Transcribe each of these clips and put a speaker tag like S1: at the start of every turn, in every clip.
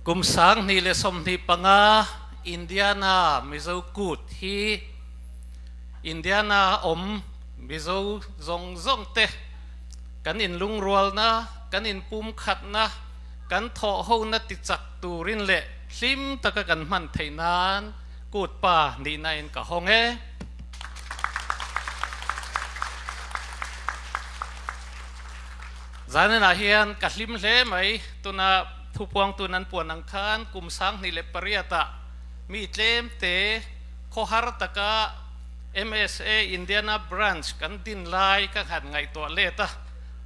S1: Kum 2025 Indiana Mizo Kut hi Indiana awm Mizo zawng zawng te kan inlungrualna, kan inpumkhatna, kan thawhhona tichak turin leh hlim taka kan hman theih nan Kut pa nihna in ka hawng e. Zaninah hian ka hlim hle mai, tuna thupuangtu nan puan ang khan kum 2008 ah mi tlem te khawhar taka MSA Indiana Branch kan din lai ka han ngaihtuah let a,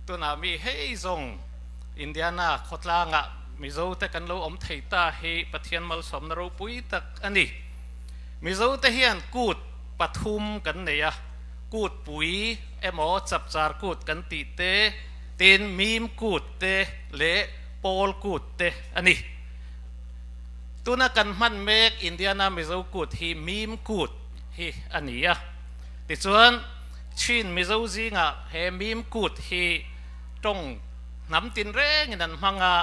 S1: tunah mi hei zawng Indiana khawtlangah Mizo te kan lo awm thei ta hi Pathian malsawmna ropui tak a ni. Mizo te hian kut pathum kan nei a, kut pui emaw chapchar kut kan tih te, tin mim kut te leh pawl kut te a ni. Tuna kan hman mek Indiana Mizo kut hi mim kut hi a ni a. Tichuan, Chin Mizo zingah he mim kut hi tawng hnam tin rengin an hmang a,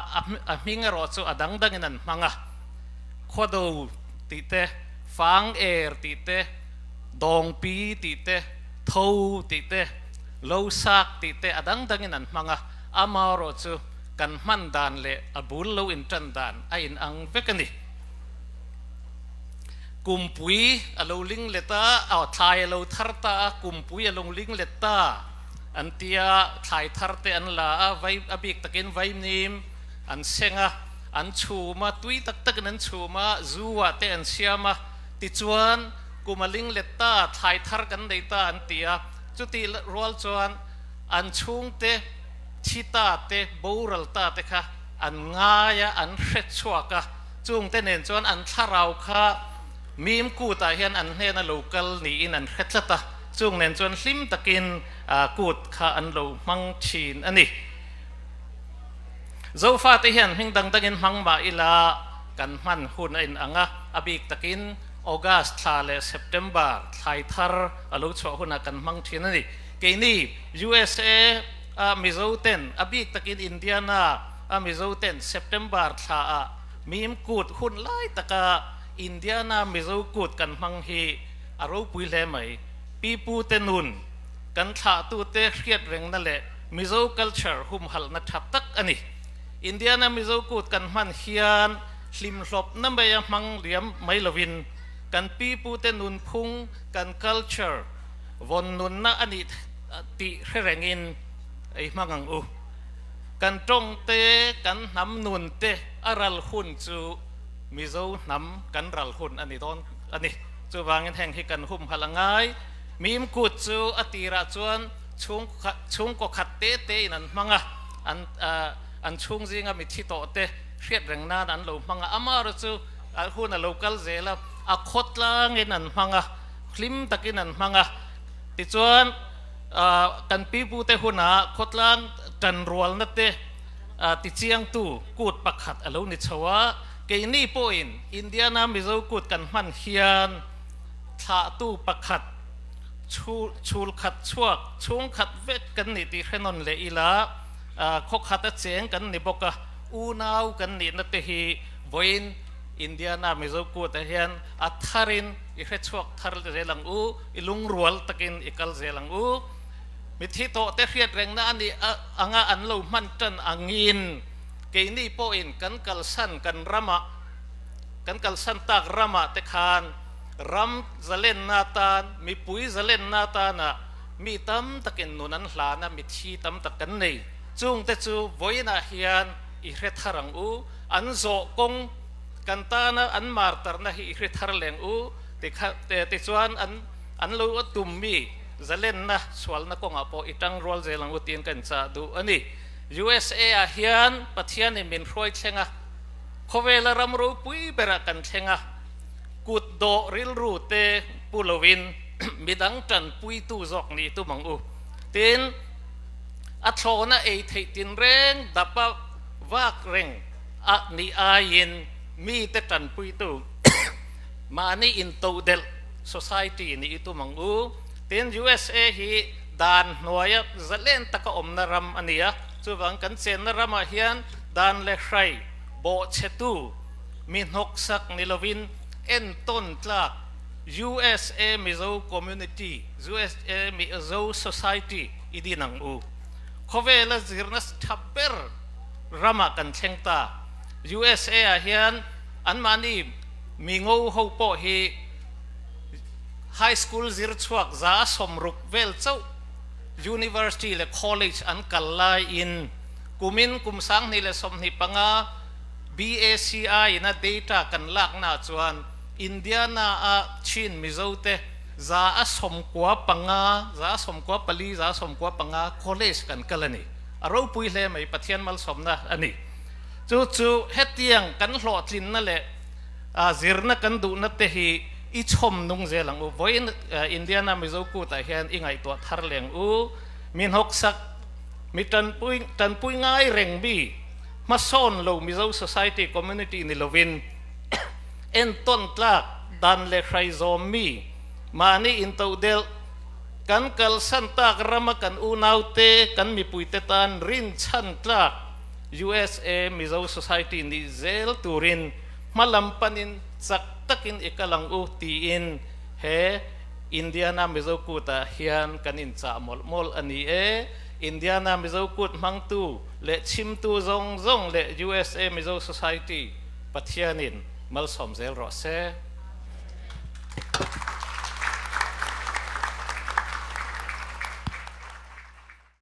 S1: a hming erawh chu a dang dangin an hmang a. Khuado tih te, Fang er tih te, Dawngpi tih te, Tho tih te, Losak tih te a dang dangin an hmang a. Amaherawh chu kan hman dan leh a bul lo intan dan a inang vek a ni. Kumpui a lo ling let a, aw thlai a lo thar ta a, kumpui a lo ling let ta an tia, thlai thar te an la a, vai a bik takin vaimnim an seng a, an chhum a, tui tak takin an chhum a, zu ah te an siam a, tichuan kum a ling let ta, thlai thar kan nei ta an ti a, chutih rual chuan an chhungte thi ta te, boral ta te kha an ngai a, an hre chhuak a, chungte nen chuan an thlarau kha mim kutah hian an hnena lo kal niin an hre tlat a, chung nen chuan hlim takin kut kha an lo hmang thin a ni. Zofate hian hming dang dangin hmang mah ila kan hman hun a inang a, a bik takin August thla leh September thlai thar a lo chhuah hunah kan hmang thin a ni. Keini USA a Mizo ten, a bik takin Indiana a Mizo ten September thla ah mim kut hun lai taka Indiana Mizo kut kan hmang hi a ropui hle mai. Pi pu te nun, kan thlahtu te hriat rengna leh Mizo culture humhalhna tha tak a ni. Indiana Mizo kut kan hman hian hlimhlawpna maia hmang liam mai lovin kan pi pu te nunphung, kan culture, Vawn nunna a nih tih hre rengin ei hmang ang u. Kan tawng te, kan hnam nun te a ral hun chu Mizo hnam kan ral hun a ni dawn a ni. Chuvangin heng hi kan humhalh a ngai. Mim kut chu a tirah chuan chhung chhungkaw khat te te in an hmang a, an an chhung zinga mithi tawh te hriat reng nan an lo hmang a. Amaherawhchu chu hun a lo kal zel a, a khawtlangin an hmang a. Hlim takin an hmang a, tichuan kan pipute hunah khawtlang tanrualna te tichiangtu kut pakhat a lo ni chho a, keini pawhin Indiana Mizo kut kan hman hian thlahtu pakhat chhul khat chhuak chhung khat vek kan nih tih hre nawn leh ila, khaw khat a cheng kan ni bawk a, unau kan nihna te hi vawiin Indiana Mizo kutah hian a tharin I hre chhuak thar zel ang u, i lungrual takin i kal zel ang u. Mithi tawhte hriat rengna a nih anga an lo hman tan angin keini pawhin kan kalsan kan ramah, kan kalsan tak ramah te khan ram zalenna atan, mipui zalenna atana mi tam takin nun an hlan a, mithi tam tak kan nei. Chungte chu vawiinah hian i hre thar ang u, an zawh kawng, Kan tana an martarna hi i hre thar leng u ti kha tichuan an an lo tum mi zalenna sualna kawngah pawh i tang rual zel ang u tiin ka inchah duh a ni. USA ah hian Pathianin min hruai thleng a, khawvela ram ropui berah kan thleng a, kut dawh rilru te pu loin midang tanpuitu zawk nih tum ang u. Tin, a thlawna ei theih tinreng dapa vak reng A nih aiin mite tanpuitu mahni intodelh society nih i tum ang u. Tin, USA hi dan hnuaia zalen taka awmna ram a ni a, chuvang kan chenna ramah hian dan leh hrai bawhchhetu Mi hnawksak ni lovin entawn tlak USA Mizo Community, USA Mizo Society, i din ang u. Khawvela zirna tha ber ramah kan thleng ta. USA ah hian anmahni mi ngo ho pawh hi high school zir chhuak 60% vel chauh university leh college an kal laiin kumin kum 2025 BACI in a data kan laknaah chuan Indiana a Chin Mizo te 95%, 94%, 95% college kan kal a ni. A ropui hle mai, Pathian malsawmna a ni. Chu chu hetiang kan hlawhtlinna leh zirna kan duhna te hi i chhawm nung zel ang u. Vawiin Indiana Mizo kutah hian i ngaihtuah thar leng u. Mi hnawksak, mi tanpui, tanpui ngai reng mi, hmasawn lo Mizo society community ni lovin entawn tlak dan leh hrai zawm mi mahni intodelh kan kalsan tak rama kan unaute kan mipuite tan rinchhan tlak USA Mizo society nih zel turin hmalam panin chak takin i kal ang u tiin he Indiana Mizo kutah hian kan inchah mawlh mawlh a ni e. Indiana Mizo kut hmangtu leh chhimtu zawng zawng leh USA Mizo Society Pathianin malsawm zel rawh se.